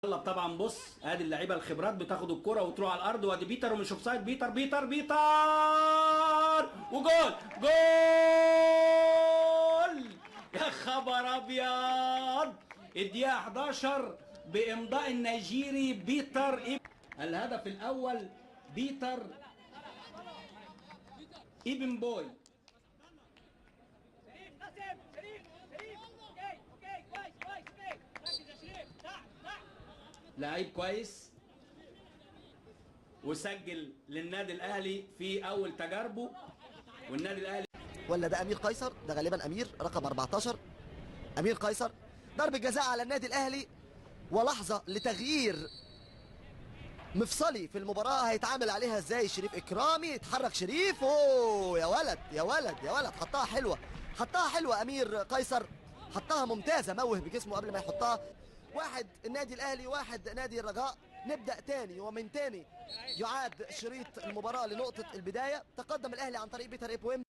طبعا بص ادي اللعيبة الخبرات بتاخد الكره وتروح على الارض، وادي بيتر ومش offside، بيتر بيتر بيتر وجول جول! يا خبر ابيض! الدقيقة 11 بامضاء النيجيري بيتر. الهدف الاول بيتر ايبن بوي. لعيب كويس وسجل للنادي الاهلي في اول تجاربه، والنادي الاهلي ولا ده امير قيصر؟ ده غالبا امير رقم 14، امير قيصر. ضربة جزاء على النادي الاهلي، ولحظة لتغيير مفصلي في المباراة هيتعامل عليها ازاي شريف اكرامي؟ يتحرك شريف، اوه يا ولد يا ولد يا ولد، حطها حلوة، حطها حلوة امير قيصر، حطها ممتازة، موه بجسمه قبل ما يحطها. 1 النادي الاهلي، 1 نادي الرجاء. نبدأ تاني ومن تاني يعاد شريط المباراة لنقطة البداية. تقدم الاهلي عن طريق بيتر إيبويم.